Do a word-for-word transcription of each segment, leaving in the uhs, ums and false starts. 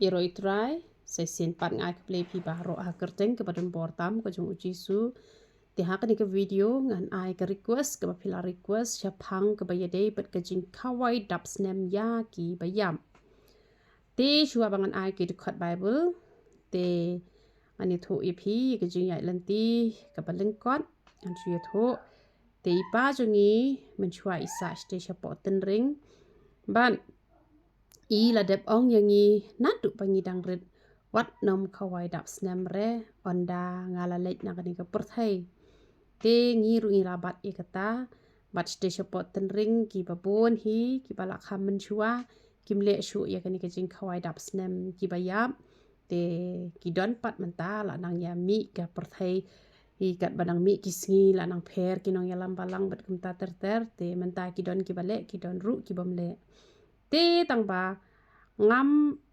Ïaroh ïa u Trai, sa shisien pat nga ai khublei ïa phi baroh ha ka kyrteng kaba don bor tam ka jong u Jisu. Te ha kane ka video ngan ai ka request kaba phi la request shaphang kaba ïadei bad ka jingkhawai dap snem ïa kiba ïap. Te shuwa ba ngan ai ka dkhot Bible, te ngan ïathuh ïa phi ïa ka jingïaid lynti kaba lyngkot. Ngan shu ïathuh. Te i pa jong ngi mynshuwa i sah shatei shapoh tynring, bad i la dep ong ïa ngi naduh ba ngi dang rit, wat nym khawai dap snem re, ynda nga la leit na kane ka pyrthei. Te ngi ruh ngi la bat ïa kata, bad shatei shapoh tynring kiba bun hi kiba la kham mynshuwa kim leh shuh ïa kane ka jingkhawai dap snem kiba ïap. Te ki don pat mynta la nang ïa mih ka pyrthei, hi katba nang mih ki sngi la nang pher ki nongïalam balang bad kumta ter ter. Te mynta ki don kiba leh, ki don ruh kibym leh. Te tang ba ngam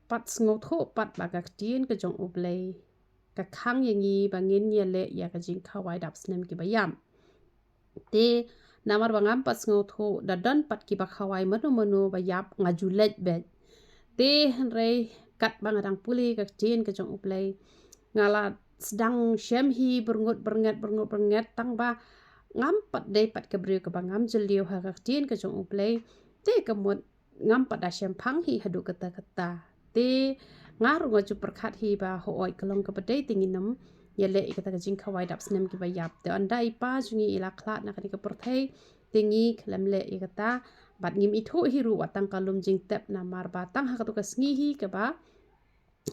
pat sngewthuh pat ba ka ktien ka jong U Blei ka khang ïa ngi ba ngin ïaleh ïa ka jingkhawai dap snem kiba ïap. Te namar ba ngam pat sngewthuh, da don pat kiba khawai mano mano ba ïap, nga ju leit beit. Te hynrei katba nga dang pule ka ktien ka jong U Blei, nga la sdang shem hi byrngut byrnget, byrngut byrnget, tang ba ngam pat dei pat ka briew kaba ngam jylliew ha ka ktien ka jong U Blei. Te ka mut ngam pat da shemphang hi haduh katta katta. Te nga ruh nga ju pyrkhat hi ba hooid ka long kaba dei te ngin nym ïaleh ïa kata ka jingkhawai dap snem kiba ïap. Te ynda i pa jong ngi i la khlad na kane ka pyrthei, te ngi khlem leh ïa kata, bad ngim ithuh hi ruh wat tang ka lum jingtep, namar ba tang ha katu ka sngi hi kaba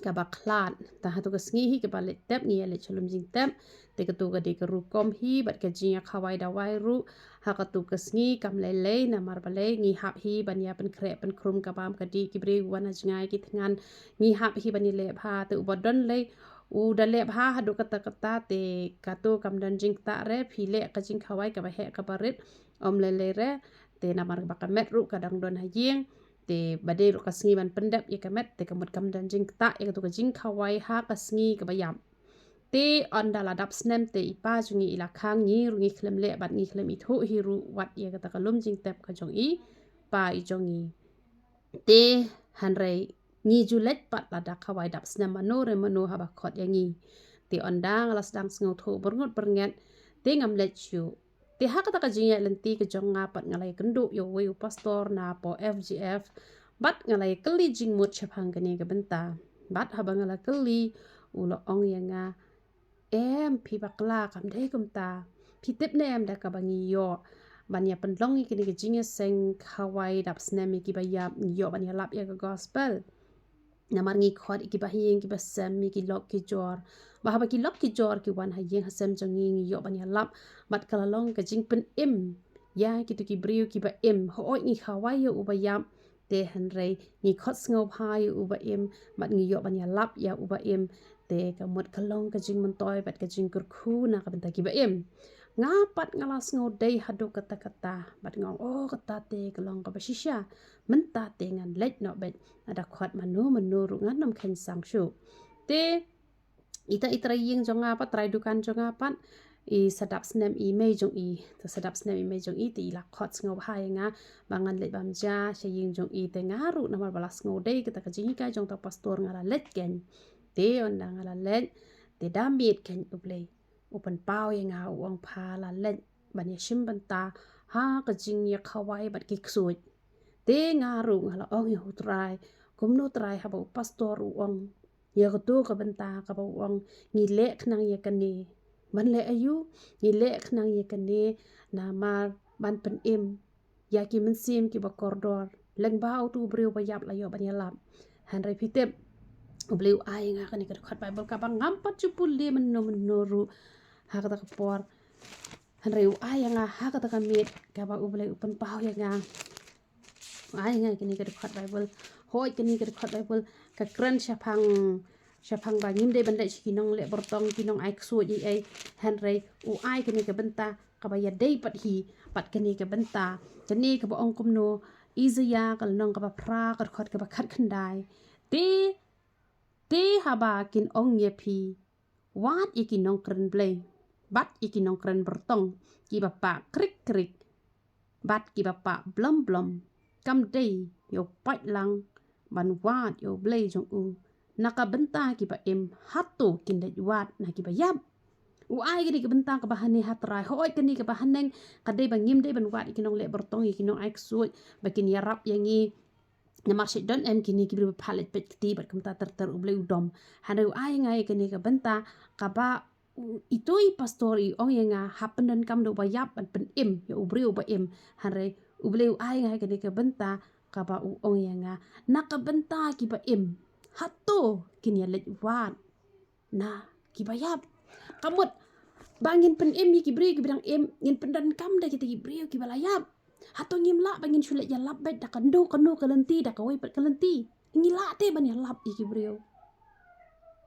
kaba khlad. Tang ha katu ka sngi hi kaba leit tep ngi ïaleit sha lum jingtep. Te katu ka dei ka rukom hi bad ka jingïakhawai dawai ruh ha katu ka sngi kam lei lei, namar balei ngi hap hi ban ïa pynkhreh pynkhrum ka bam ka dih, ki briew wan ha jngai ki thngan, ngi hap hi ban ïaleh bha. Te uba don lei u da leh bha haduh katta katta, te katu kam don jingktah re, phi leh ka jingkhawai kaba heh kaba rit, ym lei lei re. Te namar ba ka met ruh ka dang don ha ïing, te ba dei ruh ka sngi ban pyndep ïa ka met, te ka mut kam don jingktah ïa katu ka jingkhawai ha ka sngi kaba ïap. Te ynda la dap snem te i pa jong ngi i la khang, ngi ruh ngi khlem leh bad ngi khlem ithuh hi ruh wat ïa kata ka lum jingtep ka jong i pa i jong ngi. Te hynrei ngi ju leit pat lada khawai dap snem mano re mano haba khot ïa ngi. Te ynda nga la sdang sngewthuh byrngut byrnget, te ngam leit shuh. Te ha kata ka jingïaid lynti ka jong nga pat nga la ïakynduh ïa uwei u pastor na poh F G F, bad nga la ïakylli jingmut shaphang kane ka bynta. Bad haba nga la kylli, u la ong ïa nga, em, phi bakla, kam dei kumta. Phi tip ne em da kaba ngi ïoh ban ïa pynlong ïa kane ka jingïaseng khawai dap snem ïa kiba ïap, ngi ïoh ban ïalap ïa ka gospel. Namar ngi khot ïa kiba ha ïing kiba sem, ïa ki lok ki jor. Ba haba ki lok ki jor ki wan ha ïing ha sem jong ngi, ngi ïoh ban ïalap. Bad ka la long ka jingpynim ïa kito ki briew kiba im. Hooid ngi khawai ïa uba ïap, te hynrei ngi khot sngewbha ïa uba im, bad ngi ïoh ban ïalap ïa uba im. Te ka mut ka long ka jingmyntoi bad ka jingkyrkhu na ka bynta kiba im. Nga pat nga la sngewdei haduh katta katta, bad nga ong, oh, kata te ka long kaba shisha. Mynta te ngan leit noh beit, lada khot mano mano ruh ngan nym kheiñ sang shuh. Te ita i trai ïing jong nga pat, trai dukan jong nga pat, i sa dap snem i mei jong i. Te sa dap snem i mei jong i, te i la khot sngewbha ïa nga ba ngan leit bam ja sha ïing jong i. Te nga ruh namar ba la sngewdei kata ka jinghikai jong uta u pastor, nga la leit keiñ. Te ynda nga la leit, te da miet keiñ U Blei u pynpaw ïa nga, u ong, pha la leit ban ïashim bynta ha ka jingïakhawai bad ki ksuid. Te nga ruh nga la ong ïa u Trai, kumno Trai, haba u pastor u ong ïa kato ka bynta kaba u ong ngi leh khnang ïa kane? Ban leh aïu? Ngi leh khnang ïa kane namar ban pynim ïa ki mynsiem kiba kordor. Lyngba uto u briew ba ïap la ïoh ban ïalap. Hynrei phi tip, U Blei u ai ïa nga kane ka dkhot Baibl kaba ngam pat ju pule mynno mynno ruh ha kata ka por. Hynrei u ai ïa nga ha kata ka miet kaba U Blei u pynpaw ïa nga. U ai ïa nga kane ka dkhot Baibl. Hooid, kane ka dkhot Baibl ka kren shaphang, shaphang ba ngim dei ban leit sha ki nongleh byrtong, ki nongai ksuid ei ei. Hynrei u ai kane ka bynta kaba ïadei pat hi bad kane ka bynta. Kane kaba ong kumno? Isaïah ka lynnong kaba phra, ka dkhot kaba khatkhyndai. Te, te haba kin ong ïa phi, wad ïa ki nongkren Blei bad ïa ki nongkren byrtong, kiba pah krik krik bad kiba pah blom blom, kam dei ïa u paid lang ban wad ïa U Blei jong u. na ka bynta kiba im, hato kin leit wad na kiba ïap? U ai kane ka bynta kaba hangne ha trai. Hooid kane kaba haneng ka dei ba ngim dei ban wad ïa ki nongleh byrtong, ïa ki nongaisksuid, ba kin ïarap ïa ngi. Namar shu don em kine ki briew ba pha leit peit kti bad kumta ter ter U Blei u dom. Hynrei u ai ïa nga ïa kane ka bynta kaba u, itei i pastor i ong ïa nga, hap pyndonkam da uba ïap ban pynim ïa u briew uba im. Hynrei U Blei u ai ïa nga ïa kane ka bynta kaba u ong ïa nga, na ka bynta kiba im, hato kin ïa leit wad na kiba ïap? Ka mut ba ngin pynim ïa ki briew kiba dang im, ngin pyndonkam da kita ki briew kiba la ïap. Hato ngim lah ba ngin shu leit ïalap beit da kano kano ka lynti, da kawei pat ka lynti? Ngi lah te ban ïalap ïa ki briew.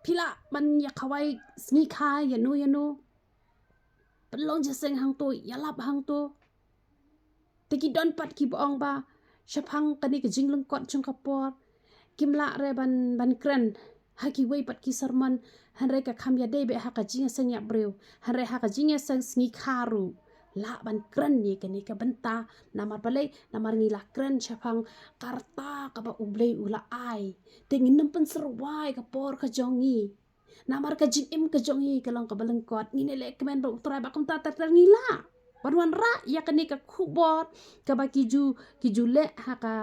Phi lah ban ïa khawai sngi kha ïano ïano, pynlong jingïaseng hangto, ïalap hangto. Te ki don pat kiba ong ba shaphang kane ka jinglyngkot jong ka por, kim lah re ban, ban kren ha kiwei pat ki sermon, hynrei ka kham ïadei beit ha ka jingïaseng ïap briew. Hynrei ha ka jingïaseng sngi kha ruh lah ban kren ïa kane ka bynta. Namar balei? Namar ngi la kren shaphang ka rta kaba U Blei u la ai. Te ngin ym pynsyrwa ïa ka por ka jong ngi. Namar ka jingim ka jong ngi ka long kaba lyngkot. Ngin ïa leh kmen bad U Trai ba kumta ter ter ngi lah ban wanrah ïa kane ka khubor kaba ki ju, ki ju leh ha ka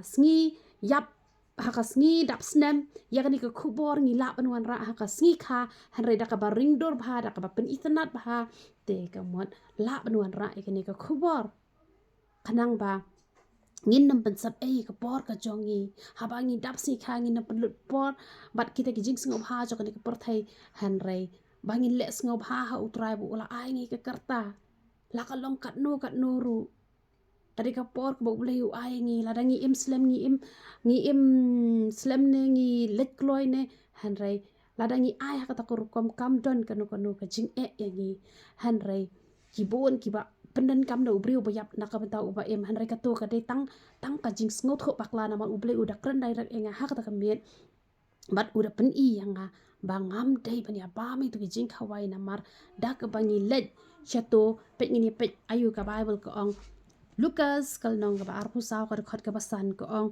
sngi ïap, ha ka sngi dap snem. Ïa kane ka khubor ngi lah ban wanrah ha ka sngi kha, hynrei da kaba ringdur bha, da kaba pynitynnad bha, te ka mut lah ban wanrah ïa kane ka khubor. Khnang ba ngin ym pynsep ei ka por ka jong ngi. Haba ngi dap sngi kha ngin ym pynlut por bad kita ki jingsngewbha jong kane ka pyrthei, hynrei ba ngin leh sngewbha ha U Trai ba u la ai ngi ka rta. La ka long katno katno ruh, ka dei ka por kaba U Blei u ai ngi. Lada ngi im slem, ngi im, ngi im slem ne ngi leit kloi ne, hynrei lada ngi ai ha kata ka rukom kam don kano kano ka jingeh ïa ngi. Hynrei ki bun kiba pyndonkam da u briew ba ïap na ka bynta uba im, hynrei kato ka dei tang, tang ka jingsngewthuh bakla. Namar U Blei u da kren direct ïa nga ha kata ka miet bad u da pyni ïa nga ba ngam dei ban ïa bam ïa kito ki jingkhawai. Namar da kaba ngi leit shato, peit, ngin ïa peit aïu ka Baibl ka ong. Lukas ka lynnong kaba arphew saw, ka dkhot kaba san ka ong,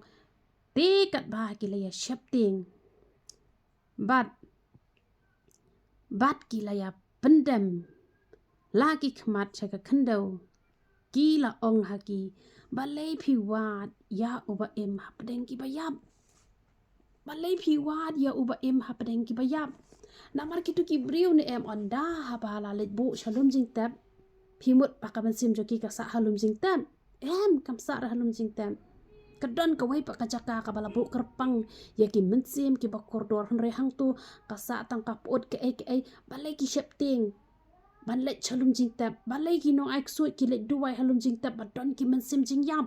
te katba ki la ïa sheptieng bad, bad ki la ïa pyndem la ki khmat sha ka khyndew, ki la ong ha ki, balei phi wad ïa uba im hapdeng kiba ïap? Balei phi wad ïa uba im hapdeng kiba ïap? Namar kito ki briew ne em, ynda haba la leit buh sha lum jingtep, phi mut ba ka mynsiem jong ki ka sah ha lum jingtep? Em, kam sah re ha lum jingtep. Ka don kawei pat ka jaka kaba la buh kyrpang ïa ki mynsiem kiba kordor, hynrei hangto ka sah tang ka pyut kaei kaei. Balei ki sheptieng ban leit sha lum jingtep? Balei ki nongaisksuid ki leit duwai ha lum jingtep ba don ki mynsiem jingïap?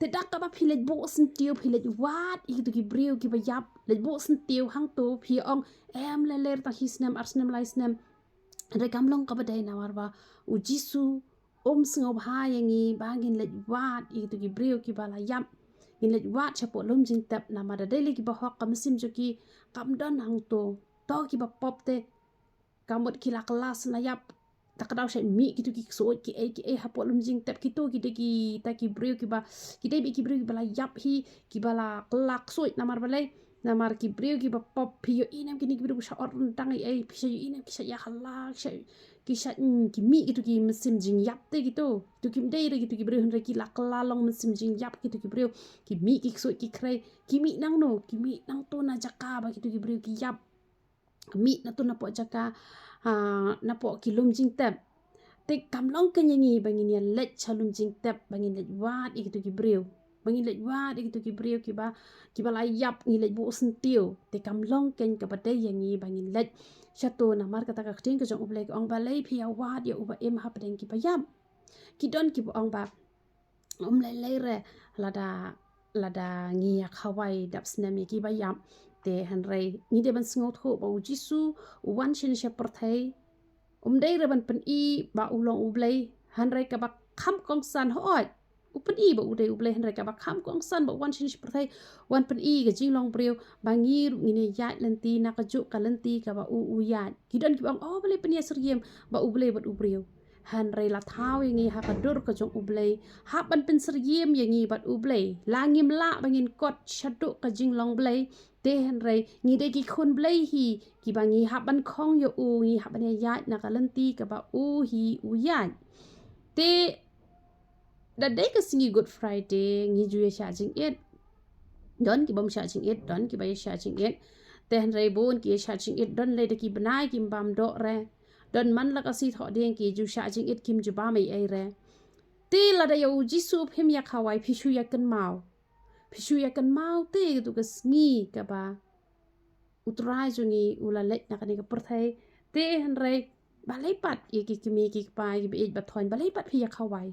Te da kaba phi leit buh syntiew, phi leit wad ïa kito ki briew kiba ïap, leit buh syntiew hangto, phi ong, em, lei lei, tang shi snem, ar snem, lai snem. Hynrei kam long kaba dei, namar ba U Jisu um sngewbha ïa ngi ba ngin leit wad ïa kito ki briew kiba la ïap. Ngin leit wad shapoh lum jingtep, namar da dei lei kiba hok, ka mynsiem jong ki kam don hangto. To kiba pop te ka mut ki la kylla sngewbha ïap. Ta ka daw shah mih kito ki ksuid kiei kiei hapoh lum jingtep. Kito ki dei kita ki briew kiba, ki dei beit ki briew kiba la ïap hi, kiba la kylla ksuid. Namar balei? Namar ki briew kiba pop, phi ïohi ne em kine ki briew ki shah ot ryndang ei ei, phi shah ïohi ne em ki shah ïa kylla, ki shah, ki shah, mm, ki mih kito ki mynsiem jingïap te kito. Kito kim dei re kito ki briew, hynrei ki la kylla long mynsiem jingïap kito ki briew. Ki mih ki ksuid ki khrei, ki mih nangno? Ki mih nangto na jaka ba kito ki briew ki ïap. Mih nangto napoh jaka, ah, napoh ki lum jingtep. Te kam long keiñ ïa ngi ba ngin ïa leit sha lum jingtep ba ngin leit wad ïa kito ki briew. Ba ngin leit wad ïa kito ki briew kiba, kiba la ïap, ngin leit buh syntiew. Te kam long keiñ kaba dei ïa ngi ba ngin leit shato, namar kata ka ktien ka jong U Blei ka ong, balei phi ïa wad ïa uba im hapdeng kiba ïap? Ki don kiba ong ba, um lei lei re lada, lada ngi ïa khawai dap snem ïa kiba ïap. Te hynrei ngi dei ban sngewthuh ba U Jisu u wan shane sha pyrthei, um dei re ban pyni ba u long U Blei, hynrei kaba kham kongsan, hooid, u pyni ba u dei U Blei, hynrei kaba kham kongsan ba u wan shane sha pyrthei, wan pyni ka jinglong briew, ba ngi ruh ngin ïaid lynti na kajuh ka lynti kaba u, u ïaid. Ki don kiba ong, oh, balei pynïasyriem ba U Blei bad u briew? Hynrei la thaw ïa ngi ha ka dur ka jong U Blei, hap ban pynsyriem ïa ngi bad U Blei. La ngim lah ba ngin kot shaduh ka jinglong Blei, Te hynrei ngi dei ki khun Blei hi, kiba ngi hap ban khong ïa u, ngi hap ban ïaid na ka lynti kaba u hi u ïaid. Te da dei ka sngi Good Friday, ngi ju ïa shah jingit. Don ki bym shah jingit, don kiba ïa shah jingit. Te hynrei bun ki ïa shah jingit, don lei da ki bnai kim bam doh re. Don man la ka sngi Thohdieng ki ju shah jingit, kim ju bam ei ei re. Te lada ïa u Jisu phim ïa khawai, phi shu ïa kynmaw. Phi shu ïa kynmaw te katu ka sngi kaba U Trai jong ngi u la leit na kane ka pyrthei. Te hynrei balei pat ïa ki kmie ki kpa, ïa ki ba ïeit ba thoiñ, balei pat phi ïa khawai?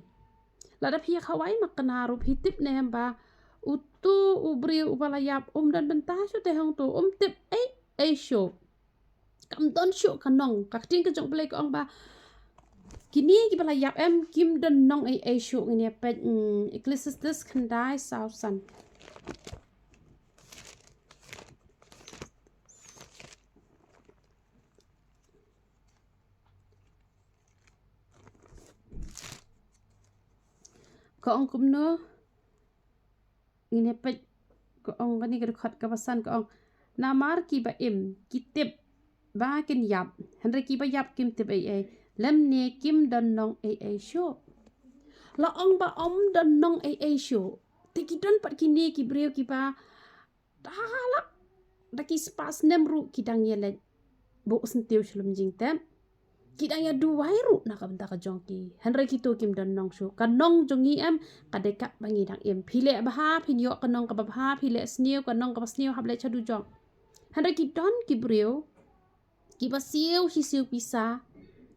Lada phi ïa khawai, ma kane ruh phi tip ne em ba utu u briew uba la ïap um don bynta shuh te hangto, um tip ei ei shuh. Kam don shuh ka nong. Ka ktien ka jong U Blei ka ong ba kine kiba la ïap em kim don nong ei ei shuh. Ngin ïa peit, mm, Ecclesiastes khyndai saw san. Ka ong kumno? Ngin ïa peit, ka ong kane ka dkhot kaba san, ka ong, namar kiba im ki tip ba kin ïap, hynrei kiba ïap kim tip ei ei, lymne kim don nong ei ei shuh. La ong ba ym don nong ei ei shuh. Te ki don pat kine ki briew kiba da la da ki spah snem ruh ki dang ïa leit buh syntiew sha lum jingtep. Ki dang ïa duwai ruh na ka bynta ka jong ki. Hynrei kito kim don nong shuh. Ka nong jong ngi em, ka dei katba ngi dang im. Phi leh bha, phin ïoh ka nong kaba bha, phi leh sniew, ka nong kaba sniew hap leit sha dujok. Hynrei ki don ki briew kiba siew shi siew pisa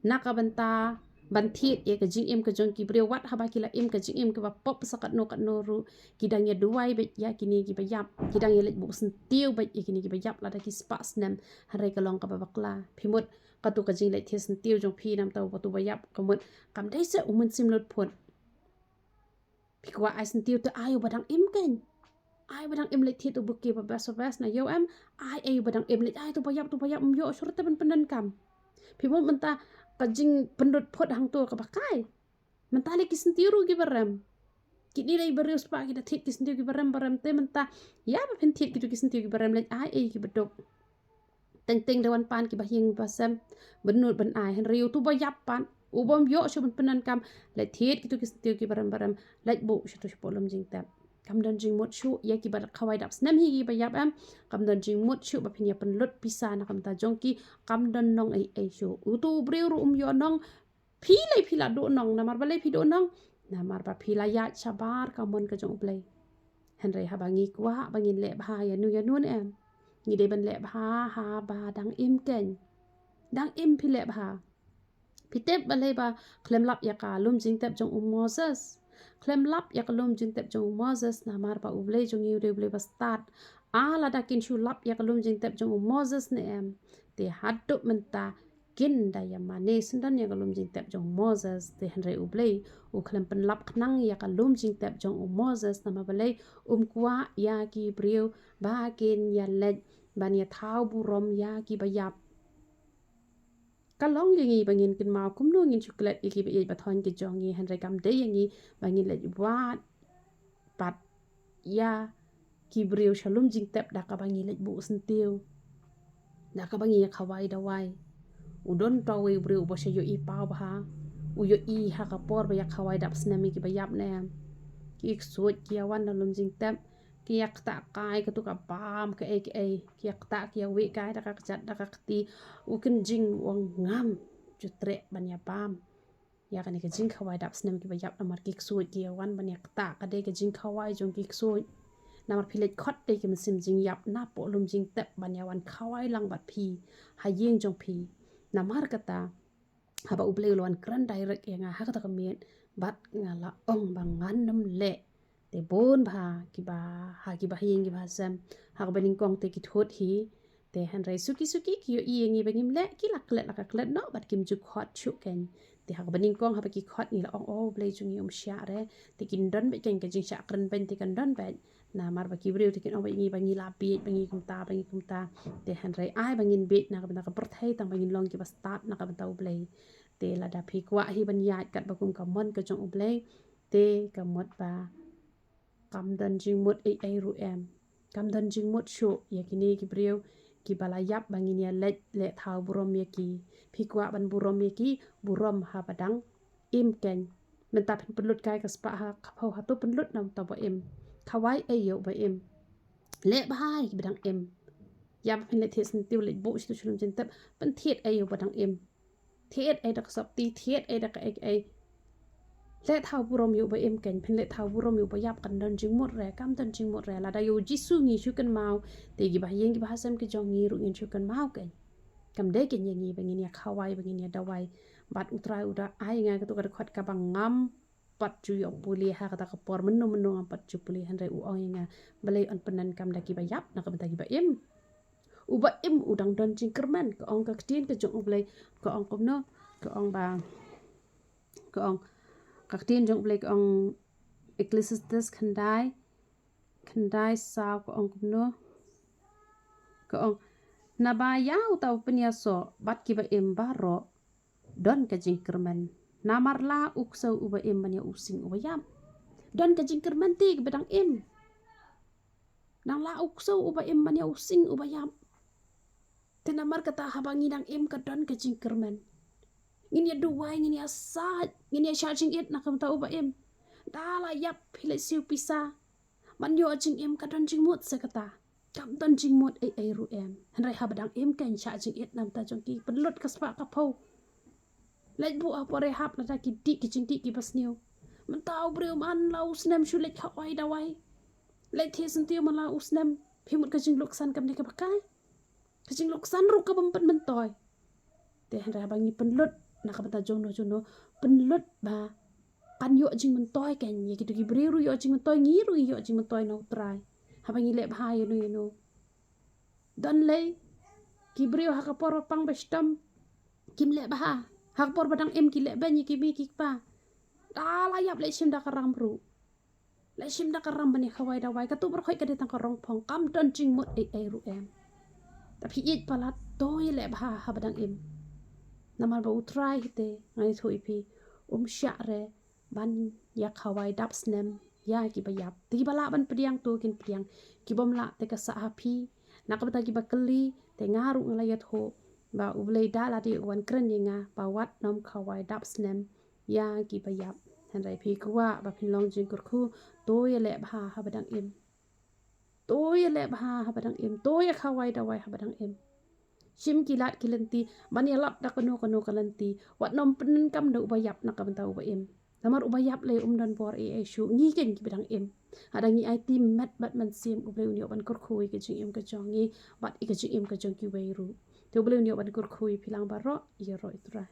na ka bynta ban thied ïa ka jingim ka jong ki briew, wat haba ki la im ka jingim kaba pop sa katno katno ruh, ki dang ïa duwai beit ïa kine kiba ïap, ki dang ïa leit buh syntiew beit ïa kine kiba ïap lada ki spah snem. Hynrei ka long kaba bakla. Phi mut katu ka jingleit thied syntiew jong phi namar utu ba ïap, ka mut kam dei seh u mynsiem lut phut. Phi kwah ai syntiew te ai uba dang im kein. Ai uba dang im leit thied u buki ba best ba best, na ïoh em, ai ei uba dang im leit ai utu ba ïap, utu ba ïap, ym ïoh shuh te ban pyndonkam. Phi mut mynta ka jingpynlut phut hangto kaba kai. Mynta lei ki syntiew ruh kiba rem. Kine lei ba riewspah ki da thied ki syntiew kiba rem ba rem, te mynta ïa ba phin thied kitu ki syntiew kiba rem leit ai ei kiba duk. Teng teng da wan pan kiba ïing ba sem, ban nud ban ai. Hynrei utu ba ïap pat, u bym ïoh shuh ban pyndonkam, leit thied kitu ki syntiew kiba rem ba rem, leit buh shuh tu shapoh lum jingtep. Kam don jingmut shuh ïa kiba khawai dap snem hi kiba ïap em. Kam don jingmut shuh ba phin ïa pynlut pisa na ka bynta jong ki. Kam don nong ei ei shuh. Utu u briew ruh um ïoh nong. Phi lei phi la duh nong, namar balei phi duh nong? Namar ba phi la ïaid shabar ka mon ka jong U Blei. Hynrei haba ngi kwah ba ngin leh bha ïa nu ïa nu ne em, ngi dei ban leh bha haba dang im kein. Dang im phi leh bha. Phi tip balei ba khlem lap ïa ka lum jingtep jong u Moses? Khlem lap ïa ka lum jingtep jong u Moses namar ba U Blei jong ngi u dei U Blei ba stad. Ah, lada kin shu lap ïa ka lum jingtep jong u Moses ne em, te haduh mynta kin da ïa mane syndon ïa ka lum jingtep jong u Moses. Te hynrei U Blei u khlem pynlap khnang ïa ka lum jingtep jong u Moses, namar balei? Um kwah ïa ki briew ba kin ïa leit ban ïa thaw burom ïa kiba ïap. Ka long ïa ngi ba ngin kynmaw kumno ngin shu klet ïa kiba ïeit ba thoiñ ki jong ngi, hynrei kam dei ïa ngi ba ngin leit wad pat ïa ki briew sha lum jingtep da kaba ngi leit buh syntiew, da kaba ngi ïa khawai dawai. U don uta uwei u briew uba shu ïohi paw bha, u ïohi ha ka por ba ïa khawai dap snem ïa kiba ïap ne em. Ki ksuid ki ïa wan na lum jingtep, ki ïa ktah kai katu ka bam kaei kaei, ki ïa ktah ki ïa weh kai da ka kjat da ka kti, u kynjing u ong ngam ju treh ban ïa bam ïa kane ka jingkhawai dap snem kiba ïap namar ki ksuid ki ïa wan ban ïa ktah, ka dei ka jingkhawai jong ki ksuid. Namar phi leit khot dei ki mynsiem jingïap napoh lum jingtep ban ïa wan khawai lang bad phi ha ïing jong phi. Namar kata haba U Blei u la wan kren direct ïa nga ha kata ka miet bad nga la ong ba ngan nym leh. Te bun bha kiba ha kiba ha ïing kiba ha sem ha kaba nyngkong te ki thut hi. Te hynrei suki suki ki ïohi ïa ngi ba ngim leh, ki la klet la ka klet noh bad kim ju khot shuh kein. Te ha kaba nyngkong haba ki khot ngi la ong, o Blei jong ngi um shah re. Te kin don beit kein ka jingshah kren beiñ, te kan don beit. Namar ba ki briew te kin ong beit ïa ngi ba ngi la bieit, ba ngi kumta ba ngi kumta. Te hynrei ai ba ngin bieit na ka bynta ka pyrthei tang ba ngin long kiba stad na ka bynta U Blei. Te lada phi kwah hi ban ïaid katba kum ka mon ka jong U Blei, te ka mut ba kam don jingmut ei ei ruh em. Kam don jingmut shuh ïa kine ki briew kiba la ïap ba ngin ïa leit leh thaw burom ïa ki. Phi kwah ban burom ïa ki, burom ha ba dang im keiñ. Mynta phin pynlut kai ka spah ha ka phew, hato pynlut na uta ba im? Khawai ei ïa uba im. Leh bha ïa kiba dang im. Ïa ba phin leit thied syntiew, leit buh shitu sha lum jingtep, pynthied ei ïa uba dang im. Thied ei da ka sopti, thied ei da ka ei ei. Leh thaw burom ïa uba im keiñ, phin leh thaw burom ïa uba ïap, kan don jingmut re, kam don jingmut re. Lada ïa u Jisu ngi shu kynmaw, te kiba ha ïing kiba ha sem ki jong ngi ruh ngin shu kynmaw keiñ. Kam dei keiñ ïa ngi ba ngin ïa khawai, ba ngin ïa dawai. Bad U Trai u da ai nga katu ka dkhot kaba ngam pat ju ïoh pule ha kata ka por, mynno mynno ngam pat ju pule, hynrei u ong ïa nga, balei yn pyndonkam da kiba ïap na ka bynta kiba im? Uba im u dang don jingkyrmen. Ka ong ka ktien ka jong U Blei, ka ong kumno? Ka ong ba, ka ong, ka ktien jong U Blei ka ong, Ecclesiastes khyndai, khyndai saw, ka ong kumno? Ka ong, naba ïa uta u pynïasoh bad kiba im baroh don ka jingkyrmen. Namar la u ksew uba im ban ïa u sing uba ïap. Don ka jingkyrmen te kiba dang im. Nang la u ksew uba im ban ïa u sing uba ïap. Te namar kata haba ngi dang im ka don ka jingkyrmen. Ngin ïa duwai, ngin ïa sait, ngin ïa shah jingit na ka bynta uba im. Da la ïap phi leit siew pisa ban ïoh jingim, ka don jingmut sa kata? Kam don jingmut ei ei ruh em. Hynrei haba dang im keiñ shah jingit na ka bynta jong ki, pynlut ka spah ka phew. Leit buh ha por rehab lada ki dih ki jingdih kiba sniew. Mynta u briew man la u snem shu leit khawai dawai. Leit thied syntiew man la u snem. Phi mut ka jingluksan kam dei kaba kai? Ka jingluksan ruh ka bym pynmyntoi. Te hynrei haba ngi pynlut na ka bynta jongno jongno, pynlut ba kan ïoh jingmyntoi keiñ, ïa kito ki briew ruh ïoh jingmyntoi, ngi ruh ngi ïoh jingmyntoi na U Trai haba ngi leh bha ïano ïano. Don lei ki briew ha ka por ba pang ba shitom kim leh bha, ha ka por ba dang im ki leh beiñ ïa ki mei ki kpa. Da la ïap leh shim da ka ram ruh. Leh shim da ka ram ban ïa khawai dawai, kato baroh ka dei tang ka rong phong, kam don jingmut ei ei ruh em. Te phi ïeit palat, to ïa leh bha haba dang im. Namar ba U Trai hi te, nga ïathuh ïa phi, um shah re ban ïa khawai dap snem ïa kiba ïap. Te kiba lah ban pdiang to kin pdiang, kibym lah te ka sah ha phi. Na ka bynta kiba kylli, te nga ruh nga la ïathuh ba U Blei da la dei u wan kren ïa nga ba wat nym khawai dap snem ïa kiba ïap. Hynrei phi kwah ba phin long jingkyrkhu, to ïa leh bha haba dang im. To ïa leh bha haba dang im, to ïa khawai dawai haba dang im. Shim ki lad ki lynti ban ïalap da kano kano ka lynti, wat nym pyndonkam da uba ïap na ka bynta uba im. Namar uba ïap lei um don bor ei ei shuh, ngi keiñ kiba dang im. Haba ngi aiti met bad mynsiem, U Blei un ïoh ban kyrkhu ïa ka jingim ka jong ngi bad ïa ka jingim ka jong kiwei ruh. Te U Blei un ïoh ban kyrkhu ïa phi lang baroh, ïaroh ïa U Trai.